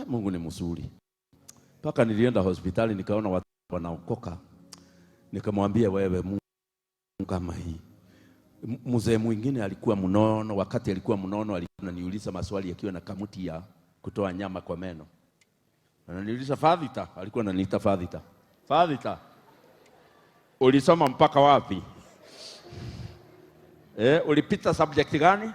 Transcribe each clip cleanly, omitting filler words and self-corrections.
Mungu ni mzuri. Mpaka nilienda hospitali nikaona watu wanaokoka, nikamwambia wewe Mungu kama hii. Mzee mwingine alikuwa mnono, wakati alikuwa mnono alikuwa ananiuliza maswali akiwa na kamuti ya kutoa nyama kwa meno. Ananiuliza Fadhita, alikuwa ananiita Fadhita. Fadhita, ulisoma mpaka wapi? Ulipita subject gani?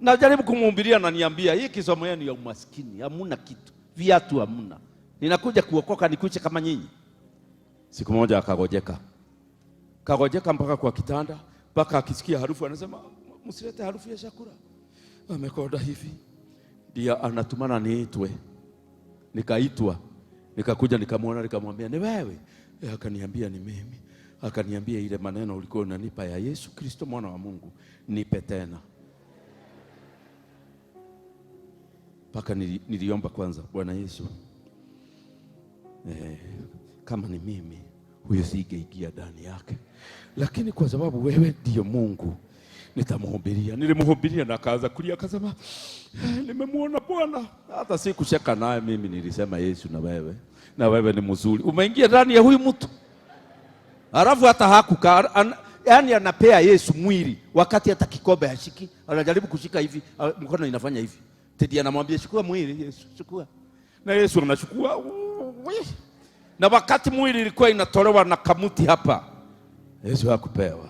Najaribu kumhubiria na niambia hii kisomo yenu ya umaskini, hamuna kitu, viatu hamuna. Ninakuja kuokoka nikuche kama nyinyi. Siku moja akagojeka. Kagojeka mpaka kwa kitanda, mpaka akisikia harufu anasema msilete harufu ya chakula. Amekonda hivi. Ndio anatumana niitwe. Nikaitwa. Nikakuja nikamwona nikamwambia ni wewe? Akaniambia ni mimi. Akaniambia ile maneno ulikuwa unanipa ya Yesu Kristo mwana wa Mungu nipe tena. Mpaka niliomba kwanza, Bwana Yesu, kama ni mimi huyu singeingia ndani yake, lakini kwa sababu wewe ndio Mungu nitamhubiria. Nilimhubiria na akaanza kulia, akasema nimemuona Bwana. Hata sikucheka naye mimi, nilisema Yesu na wewe, na wewe ni mzuri, umeingia ndani ya huyu mtu. Alafu hata hakukaa, yani anapea Yesu mwili wakati hata kikombe hashiki, anajaribu kushika hivi, mkono inafanya hivi. Tedi anamwambia chukua mwili Yesu, chukua. Na Yesu anachukua. Na wakati mwili ilikuwa inatolewa na kamuti hapa, Yesu hakupewa.